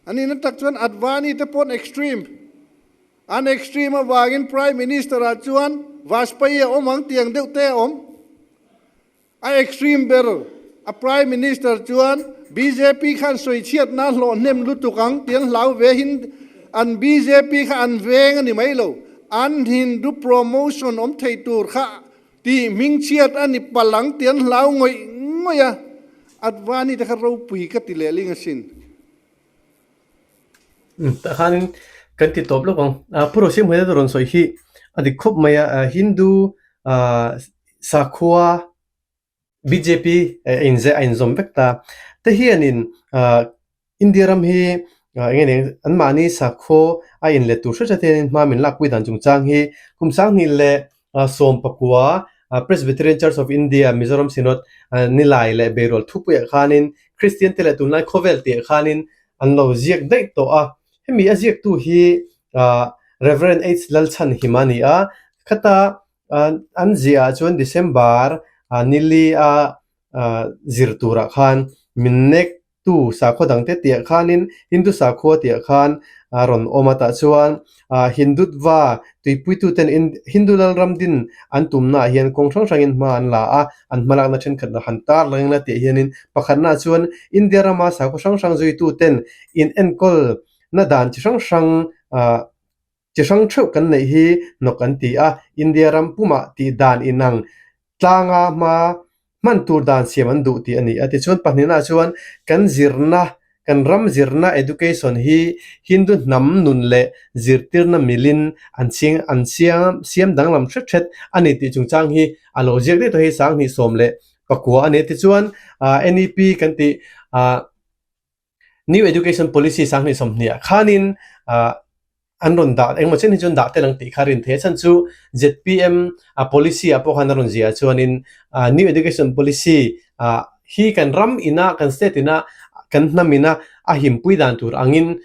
a nihna tak chuan Advani te pawh an extreme. An extreme avangin Prime Minister ah chuan Vajpayee a awm ang tiang deuh te a awm. A extreme ber a Prime Minister chuan bjp khan sawichhiatna hlawh hnem lutuk ang ti an hlau ve hin an bjp kha an veng a ni mai lo. An Hindu promotion awm thei tur kha tih hmingchhiat a ni palh ang ti an hlau ngawih ngawih a. Advani te kha ropui ka ti lehling asin. Tah khanin kan ti tawp lawk ang. Pu Rosim Hmeichhe rawn sawi hi a dik khawp mai a, Hindu sakhua bjp a inzeh a inzawm vek ta. Te hianin India ram hi eng nge ni anmahni sakhua a inlet tur hret hret hianin hma min lakpui dan chungchang hi kum sanghnih leh 19 Presbyterian Church of India Mizoram Synod nilai leh beirual thupuiah khanin Kristian te leh tunlai khawvel tihah khanin an lo ziak daih tawh a. Hemi a ziaktu hi Rev. H. Lalchhanhima a ni a, khata an ziahah chuan December nili a zir turah khan min nek tu sakhua dangte tihah khanin Hindu sakhua tihah khan a rawn awm a tah chuan Hindutva tuipuituten Hindu Lalram din an tumnaah hian kawng hrang hrangin hma an la a, an hmalakna thenkhat la han tar lang ila tih hianin pakhatnaah chuan India rama sakhua hrang hrang zuituten in enkawlna dan chi hrang hrang Chi hrang theuh kan neih hi hnawk an ti a, India ram pumah tih dan inang tlanga hma hman tur dan siam an duh tih a ni a. Tichuan pahnihnaah chuan kan zirna, kan ram zirna education hi Hindu hnam nun leh zirtirna milin an ching an siam siam danglam hret hret a ni tih chungchang hi a lo ziak daih tawh hi 2019 a ni. Tichuan NEP kan tih New Education Policy 2020 ah khanin an rawn dah engemaw chen hi chuan dah tel ang tih kha rin thei a chhan chu zpm policy ah pawh khan a rawn ziah chuanin New Education Policy hi kan ram ina kan state ina kan hnam ina a himpui dan tur angin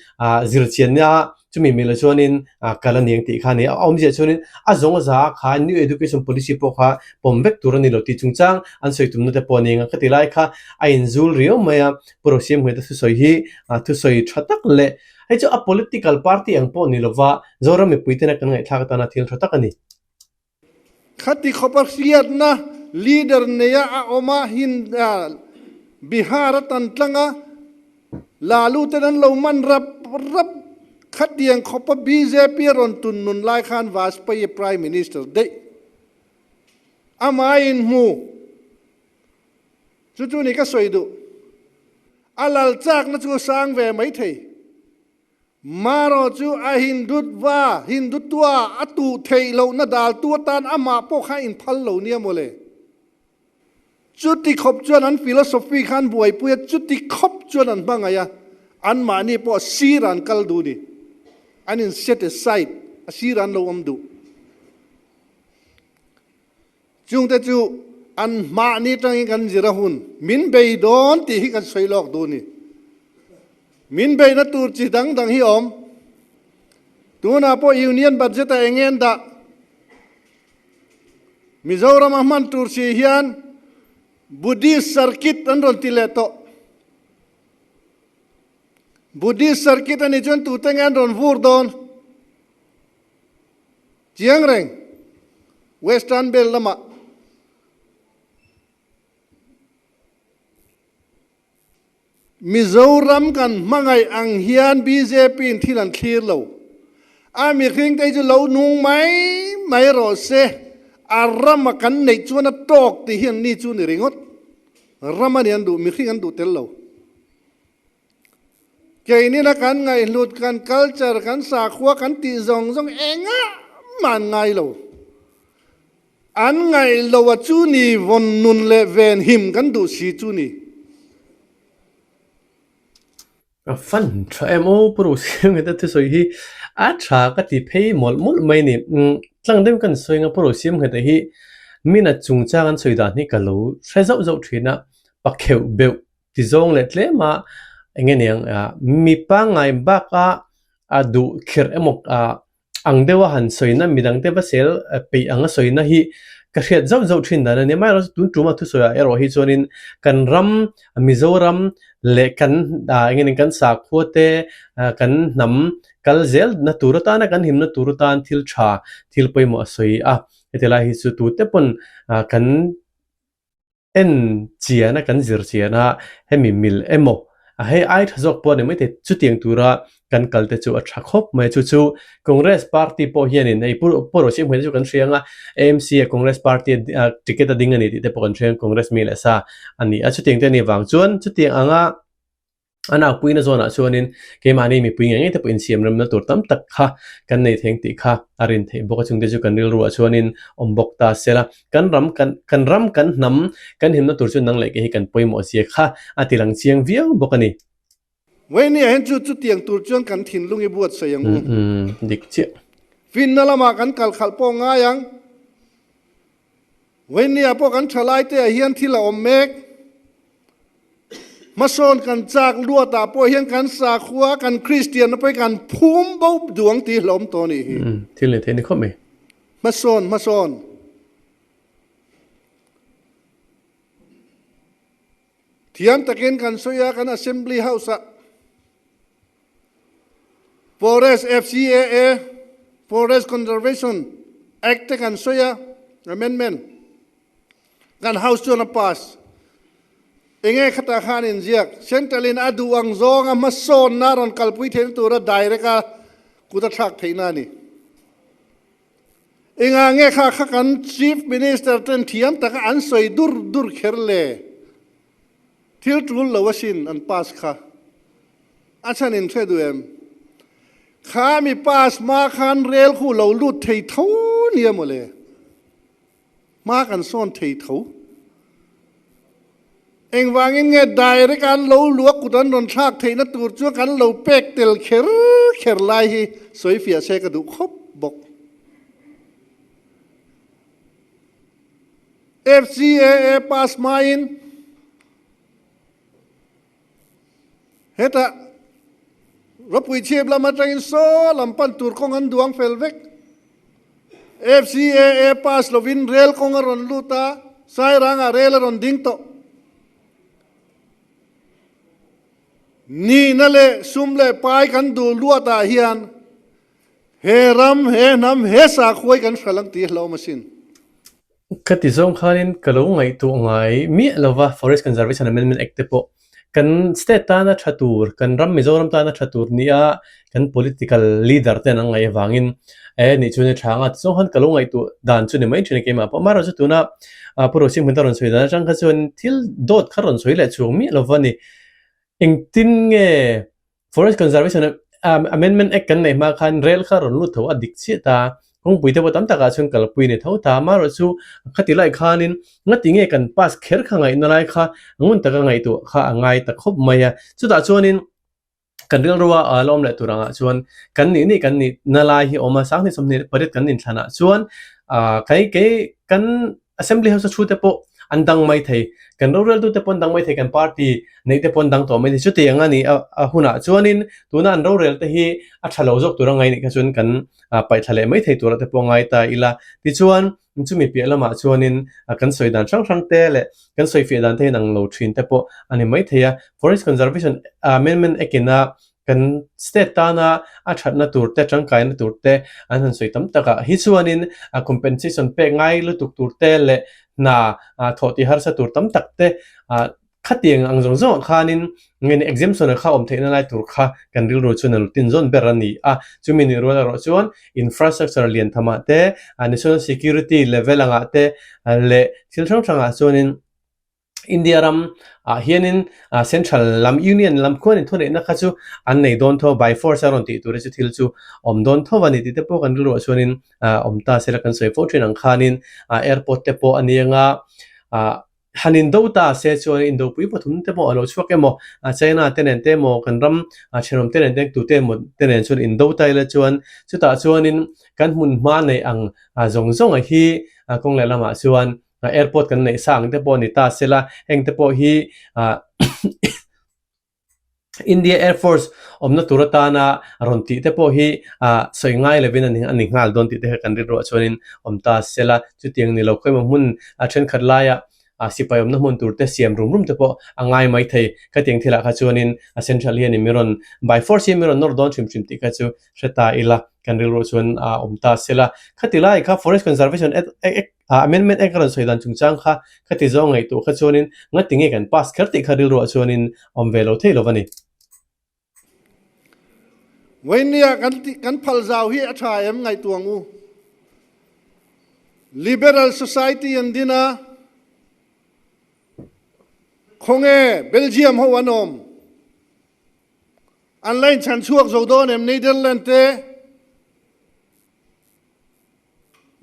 zirchianna Chumi mila chuanin kal a ni ang tih kha a ni a. A awmzia chuanin a zawng a za a kha New Education Policy pawh kha pawm vek tur a ni lo tih chungchang an sawi tumna te pawh a ni ang a. Khati lai kha a inzul riau mai a. Pu Rosiam Hmeta thusawi hi thusawi tha tak leh hei chu a political party ang pawh ni lova Zoram mipui tena kan ngaihthlak atana thil tha tak a ni. Khati khawpa hriatna leader neia a awm a, Bihar a tan tlang a, Lalu ten an lo man rap rap. Khatiang khawpa bjp a rawn tun nun lai khan Vajpayee Prime Minister daih amah inhmu. Chu chu ni ka sawi duh. A lal chakna chu a sang ve maithei. Marawh chu a Hindutva, Hindutva, a tuh theih lohna daltu atan amah pawh kha inphal lo nia mawle. Chuti khawp chuan an philosophy kha an buaipui a, chuti khawp chuan an hmangaih a, anmahni pawh a sir an kal duh ni. An in set aside, a sir an lo awm duh. Chungte chu an mahni tangin kan zir a hun, min bei dawn tih hi kan sawi lawk duh a ni. Min beihna tur chi dang dang hi a awm. Tunah pawh Union Budget ah eng nge an dah? Mizoram a hman tur si hian Buddhist Circuit an rawn ti leh tawh. Buddhist Circuit a nih chuan tute nge an rawn vur dawn? Chiang reng, Western Belt lamah Mizoram kan hmangaih ang hian bjp in thil an thlir lo. A mihring te hi chu lo nung mai mai rawh se, a rama kan neih chuan a tawk tih hi an ni chu ni ringawt. Ram a ni an duh, mihring an duh tel lo. Keinin a kan ngaihhlut, kan culture, kan sakhua kan tih zawng zawng engah mah an ngai lo. An ngaih lo a chu ni vawn nun leh ven him kan duh si chu ni. A fan tha em aw Pu Rosiamngeta thusawi hi a tha ka ti phei mawlh mawlh mai ni. Tlang deuh kan sawi anga Pu Rosiamngeta hi mina chungchang an sawi dan hi ka lo hre zauh zauh thin a, pakheuh beuh Ti zawng leh tlem a eng nge niang mi pangngai baka a duh khirh emaw ang deuha han sawina midangte va sel peih anga sawina hi ka hriat zauh zauh thin dan a ni. Amaherawhchu tun tuma thusawiah erawh hi chuanin kan ram Mizoram. leh kan engemaw kan sakhua te kan hnam kal zel na tur atana kan himna tur atan thil tha thil pawimawh a sawi a, heti lai hi chu tute pawn kan En chian a kan zir chian a, hemi mil emaw a hei ai tha zawk pawh a ni maithei, chutiang tura kan kal te chu a tha khawp mai. Chu chu Congress party pawh hianin hei Pu Pu Rochimhmui te chu kan hria ang a, AMC a Congress party a ticket a ding a ni tih te pawh kan hria ang, Congress mi leh sa a ni a, chutiang te a nih vang chuan chutiang anga A naupuina zawnah chuanin keimahni mipui ngei ngei te pawh insiamremna tur tam tak kha kan nei theng tih kha a rin theih bawk a, chungte chu kan rilruah chuanin awm bawk ta sela. Kan ram kan kan ram kan hnam kan himna tur chu nang leh kei hi kan pawimawh zia kha a ti lang chiang viau bawk a ni. Vawinia hian chu chutiang tur chuan kan thinlung i buatsaih ang u. Dik chiah. Finna lamah kan kal khalh pawh ngai ang. Vawinia pawh kan thalaite ah hian thil a awm mek. Hmasawn kan chak luatah pawh hian kan sakhua, kan Kristianna pawh hi kan phum bo duang tih hlawm tawh a nih hi. Thil nei thei a ni khawp mai. Hmasawn, hmasawn. Thiam takin kan sawi a, kan Assembly House-ah Forest FCAA, Forest Conservation Act te kan sawi a, amendment. Kan house chuan a pass. Enge khatah khan inziak, Central in a duh ang zawnga hmasawnna rawn kalpui theihna tura direct a kut a thlak theihna a ni. Engah nge kha kha kan Chief Minister ten thiam taka an sawi dur dur kher le? Thil tul lo asin an pass kha. A chhan in hre duh em? Kha mi pass hma khan rel khu lo lut thei tho nia mawle. Hma kan sawn thei tho. Engvangin nge direct an lo luak kut an rawn thlak theihna tur chuan kan lo pek tel kher kher lai hi sawi fiah se ka duh khawp bawk. FCAA pass hmain Hetah ropui chhip lam atangin saw lam pan tur kawng an duang fel vek. FCAA pass lovin rel kawng a rawn lut a, Sairangah rel a rawn ding tawh. Nihna leh sum leh pai kan duh luatah hian he ram, he hnam, he sakhuai kan hral ang tih a hlauhawm asin. Ka ti zawng khanin ka lo ngaihtuah ngai miah lova Forest Conservation Amendment Act te pawh kan state tana tha tur, kan ram Mizoram tana tha tur nia kan political leader ten an ngaih avangin e nih chuan i tha anga ti zawng khan ka lo ngaihtuah dan chu ni mai thin a keimah pawh. Amaherawhchu tuna Pu Rochhingpui a rawn sawi dan atang kha chuan thil dawt kha rawn sawi leh chuang miah lova ni. Engtin nge Forest Conservation Amendment Act kan neih hma khan rel kha rawn lut tho a dik chiah ta, kawngpui te pawh tam takah chuan kalpui a ni tho ta, amaherawh chu khati lai khanin ngati nge kan pass kher kha ngaihna lai kha ngun taka ngaihtuah kha a ngai ta khawp mai a, chutah chuanin kan rilrua a la awm leh tur angah chuan kan nih nih kan nih na lai hi a awm a, sanghnih 28 kan inthlanah chuan ah kei kei kan Assembly House a thu te pawh an dang mai thei, kan roreltu te pawh an dang mai thei, kan party neih te pawh an dang tawh mai thei. Chutiang a nih a hunah chuanin tuna an rorel te hi a tha lo zawk tura ngai nih kha chuan kan paihthla leh mai thei tura te pawh ngai ta ila. Tichuan chumi piah lamah chuanin kan sawi dan hrang hrang te leh kan sawi fiah dan te hian ang lo thin te pawh a ni mai thei a. Forest Conservation Amendment Act ina Kan state tana a thatna tur te, tangkaina tur te an han sawi tam tak a. Hi chuanin a compensation pek ngai lutuk tur te leh hna thawh tih harsa tur tam tak te khatiang ang zawng zawngah khanin nge ni exemption kha awm theihna lai tur kha kan rilru chuan a lo tin zawn ber a ni a. Chumi nih rual erawh chuan infrastructure lian thamah te, national security level angah te leh thil hrang hrangah chuanin India ram ah hianin central lam union lam khuanin thuneihna kha chu an nei dawn tho by force a rawn tih tur hi chu thil chu awm dawn tho a ni tih te pawh kan rilruah chuanin awm ta sela kan sawi fo thin ang khanin airport te pawh a ni anga han indo ta se chuan indopui pathum te pawh a lo chhuak emaw China te nen te emaw kan ram thenawm te nen te tute emaw te nen chuan indo ta ila chuan chutah chuanin kan hmun hma neih ang zawng zawng a hi kawng leh lamah chuan Airport kan neih sa ang te pawh ni ta sela, heng te pawh hi India Air Force awmna tur atana rawn tih te pawh hi sawi ngai lovin a ni nghal dawn tih te kha kan rilruah chuanin awm ta sela, chutiang ni lo khawimaw hmun thenkhat laiah. Sipai awmna hmun tur te siam rum rum te pawh a ngai mai thei. Khatiang thilah kha chuanin a central hianin min rawn by force hian min rawn nawr dawn hrim hrim tih kha chu hre ta ila kan rilruah chuan a awm ta se la. Khati lai kha Forest Conservation Act Amendment Act a rawn sawi dan chungchang kha khati zawng ngaihtuah kha chuanin ngati nge kan pass kher tih kha rilruah chuanin awm ve lo thei lo a ni. Vawinia kan tih kan phal zau hi a tha em ngaihtuah ang u. Liberal society an din a, khawnge Belgium ho an awm? An la inchhan chhuak zo dawn em Netherland te?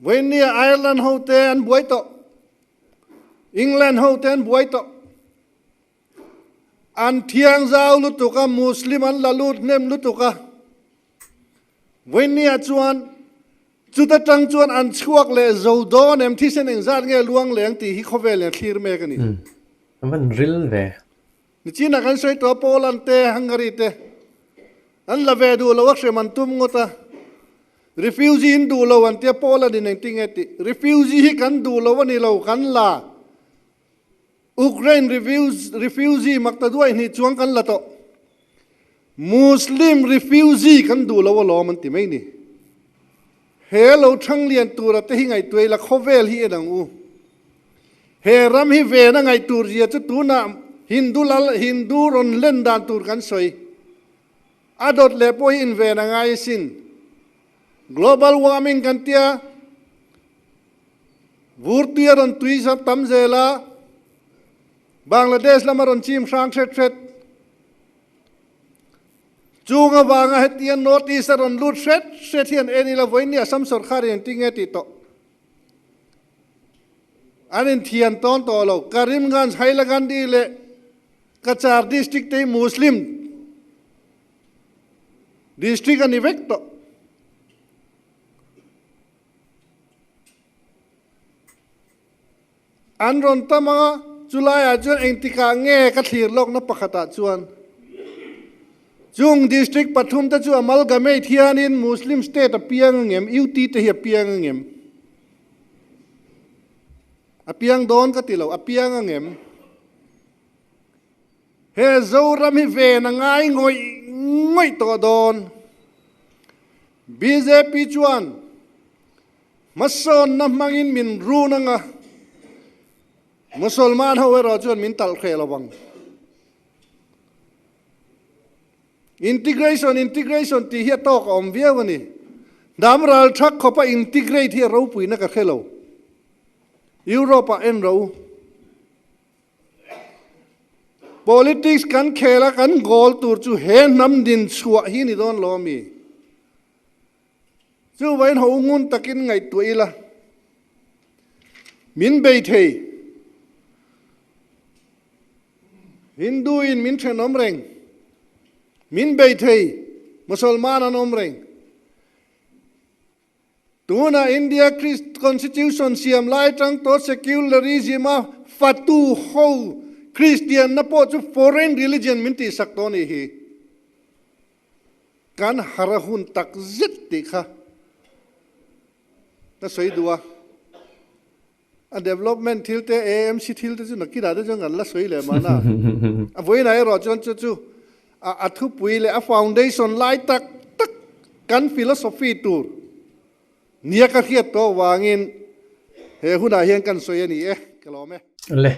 Vawinia Ireland ho te an buai tawh. England ho te an buai tawh. An thiang zau lutuk a, Muslim an la lut hnem lutuk a. Vawinia chuan chuta tang chuan an chhuak leh zo dawn em thisen engzat nge luang leng tih hi khawvel in a thlir mek a ni. An van ril ve. Nichinah kan sawi tawh a Poland te Hungary te an la ve duh lo a hrem an tum ngawt a. Refugee in duh lo an tia Poland in engtinge tih. Refugee hi kan duh lo a ni lo kan la. Ukraine refugee makta duai hnih chuang kan la tawh. Muslim refugee kan duh lo alawm an ti mai ni. He lo thang lian tura te hi ngaihtuah ila khawvel hi en ang u. He ram hi ven a ngaih tur zia chu tunah Hindu lal Hindu rawn len dan tur kan sawi. A dawt leh pawh hi inven a ngai asin. Global warming kan tia. Vurtui a rawn tui zap tam zel a, Bangladesh lama rawn chim hrang hret hret. Chung avanga hetia North East a rawn lut hret hret hian en ila vawiin ni Assam sorkar in engtin nge tih tawh. An inthian tawn tawh lo. Karimganj, Hailakandi leh Cachar district te hi Muslim district a ni vek tawh. An rawn tam a, chulaiah chuan engtikah nge ka thlir lawkna pakhatah chuan chung district pathumte chu amalgamate hianin Muslim state a piang angem, UT te hi a piang angem? A piang dawn ka ti lo, a piang angem? He Zoram hi ven a ngai ngawih ngawih tawh dawn. Bjp chuan hmasawnna hmangin min run anga, Musalman ho erawh chuan min talh hreh lo vang. Integration, integration tih hi a tawk a awm viau a ni. Hnam ral thak khawpa integrate hi a ropuina ka hre lo. Europe-ah en ro. Politics kan khel a kan goal tur chu he hnam din chhuah hi ni dawn lo ami? Chuvain ho ngun takin ngaihtuah ila min bei thei. Hindu in min thenawm reng, min bei thei, Musalman an awm reng. Tuna India Constitution siam lai atang tawh secularism a fatu ho Kristian na pawh chu foreign religion min tihsak tawh anih hi. Kan har a hun tak zet tih kha ka sawi duh a. A development thil te, AMC thil te chu nakinah te chuan kan la sawi leh mahna. A vawiinah erawh chuan chu chu a thupui leh a foundation lai tak tak kan philosophy tur nia ka hriat tawh vangin he hunah hian kan sawi a ni e, ka lawm e. Le,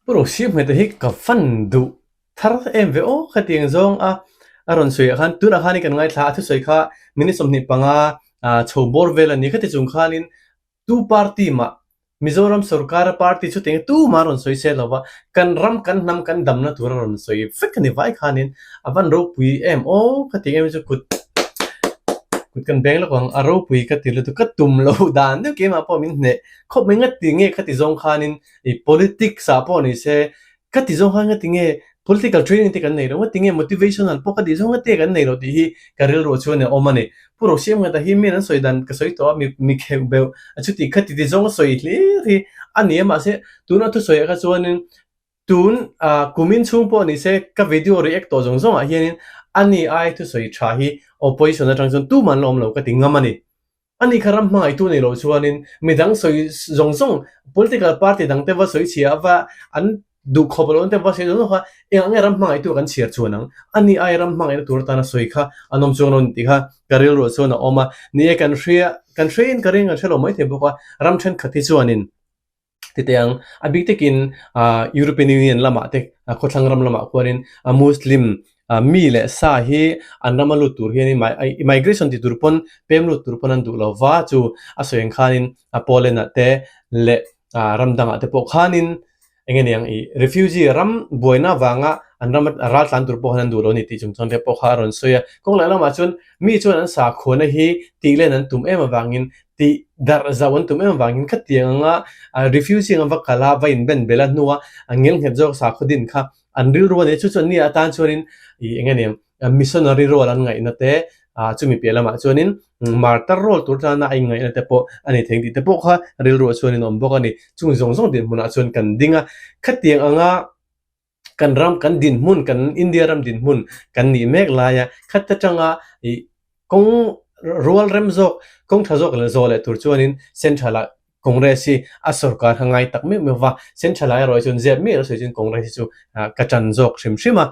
Pu Rosiam hmete hi ka van duh thar em ve aw khatiang zawng a a rawn sawi ah khan tunah khanin kan ngaithla a thusawi kha minute 25 chho bawr vel a ni khati chung khanin Tu party mah, Mizoram sorkara party chu teng tu mah a rawn sawi se lova, kan ram kan hnam kan damna tur a rawn sawi vek a ni vai khanin a van ropui em aw ka ti em chu kut kut kan beng lawk ang a ropui ka ti lutuk ka tum lo dan deuh keimah pawh min hneh khawp mai ngati nge khati zawng khanin i politics ah pawh ni se Ka ti zawng kha nga tinge political training te kan nei lo, nga tinge motivational pawh ka tih zawng nga te kan nei lo tih hi ka rilruah chuan a awm a ni. Pu Rosiamngata hi miin an sawi dan ka sawi tawh a, mi mi kheuh beuh a chuti kha ti ti zawng a sawi hlir hi a ni a, mahse tuna thusawi ah kha chuanin tun ah kumin chhung pawh ni se ka video react tawh zawng zawng ah hianin ani ai thusawi tha hi opposition atang chuan tuman la awm lo ka ti ngam a ni. Ani kha ram hmangaihtu nei loh chuanin midang sawi zawng zawng political party dangte va sawi chhia a va an duh khawp lo te va sawi zawng zawng kha engah nge ram hmangaihtu kan chhiar chuan ang? Ani ai ram hmangaihna tur atana sawi kha an awm chuang lo ni tih kha ka rilruah chuan a awm a. Ni e kan hria kan hrein ka ring kan hre lo maithei bawk a, ram thenkhat hi chuanin Ti teh ang, a bik takin European Union lamah te khawthlang ram lamah khuanin Muslim mi leh sa hi an rama lut tur hianin migration ti tur pawn pem lut tur pawn an duh lo va, chu a sawi ang khanin Poland ah te leh ram dangah te pawh khanin eng nge niang ih refugee ram buaina vanga an rama ral tlan tur pawh khan an duh lo a ni tih chung chuan te pawh kha a rawn sawi a. Kawng leh lamah chuan mi chuan an sakhuana hi tih len an tum em avangin tih darh zauh an tum em avangin khatiang anga refugee anga va kal a, va inben bel a hnua a ngelnghet zawk sakhaw din kha an rilru a ni. Chu chuan ni atan chuanin ih eng nge niang missionary role an ngaihna te chumi piah lamah chuanin martar role tur tana a inngaihna te pawh a ni thei tih te pawh kha rilruah chuanin a awm bawk a ni. Chung zawng zawng dinhmunah chuan kan ding a, khatiang anga kan ram kan dinhmun kan India ram dinhmun kan nih mek laia khat atanga ih kawng rual rem zawk kawng tha zawk leh zawh leh tur chuanin central ah Congress hi a sorkar kha ngai tak meuh meuh va, central ah erawh hi chuan zep miah lo sawi chuan Congress hi chu ka tan zawk hrim hrim a,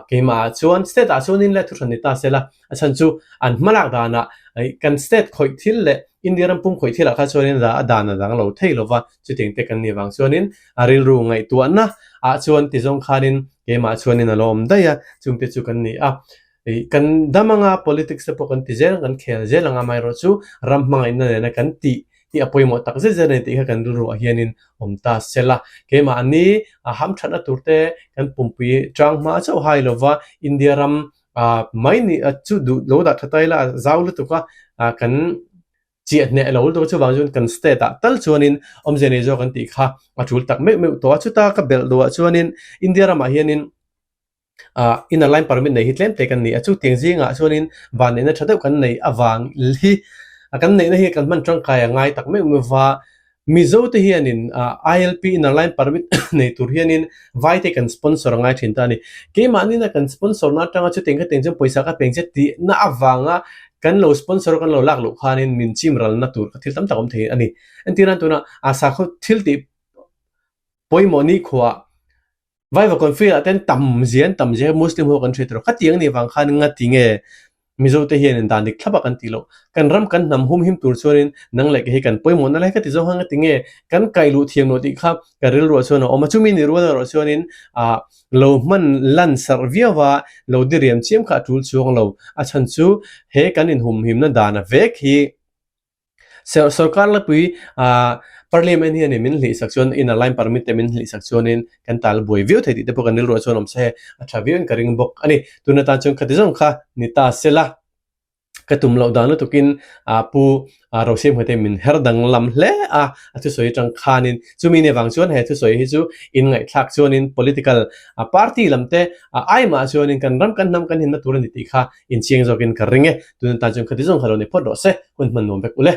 keimah ah chuan state ah chuanin le thuhran ni ta se la a chhan chu an hmalak danah ih kan state khawih thil leh India ram pum khawih thil ah kha chuanin a dan a dang lo thei lo va. Chutiang te kan nih vang chuanin a rilru ngaihtuahna ah chuan ti zawng khanin keimah chuanin a lo awm daih a, chungte chu kan ni a. Ih kan dam anga politics te pawh kan ti zel ang, kan khel zel ang amaherawh chu ram hmangaihna nena kan tih hi a pawimawh tak zet zet a ni tih kha kan rilru ah hianin awm ta se la. Keimahni a hamthatna tur te kan pumpui tang hma chauh hai lova India ram ah mai ni chu duh lo dah tha ta ila a zau lutuk a, ah kan Chiah hneh lo lutuk a chuvang chuan kan state ah tal chuanin awmzia nei zawk an tih kha a tul tak meuh meuh tawh a. Chuta ka belh duhah chuanin India ramah hianin ah inner line permit nei hi tlem te kan ni a, chutiang zingah chuanin vanneihna tha deuh kan neih avang hi kan neihna hi kan hman tangkai a ngai tak meuh meuh va. Mizo te hianin ILP Inner Line Permit nei tur hianin vai te kan sponsor a ngai thin ta a ni. Keimahni na kan sponsor na atanga chutiang khatiang chuan pawisa ka peng che tih na avanga kan lo sponsor kan lo lak loh khanin min chim ralna tur kha thil tam tak awm thei a ni. Entir nan tuna a sakhaw thil tih pawimawh nikhua Vaiva confi ah ten tam zia an tam zia Muslim ho kan hriat erawh khatiang anih vang khan ngati nge Mizo te hian in dan dik thlap a kan tih loh. Kan ram kan hnam humhim tur chuanin nang leh kei hi kan pawimawhna lai ka ti zawng kha ngati nge kan kaih luh thiam loh tih kha ka rilruah chuan a awm a. Chumi ni rual erawh chuanin ah lo hman lan sarh viau a, lo diriam chiam kha a tul chuang lo. A chhan chu he kan inhumhimna dan a vek hi Sorkar lapui Parliament hian min hlihsak chuan inner line permit te min hlihsak chuanin kan tal buai viau thei tih te pawh kan rilruah chuan awm se a tha viauin ka ring bawk a ni. Tun atan chuan khati zawng kha ni ta sela ka tum loh dan lutukin Pu Rosiamhmai te min her danglam hle a, a thusawi atang khanin chumi ni avang chuan he thusawi hi chu inngaihthlak chuanin political party lam te aimah chuanin kan ram kan hnam kan hinna tur a ni tih kha inchiang zawkin ka ring e. Tun atan chuan khati zawng kha lo ni phawt rawh se, hun hman nuam vek ule.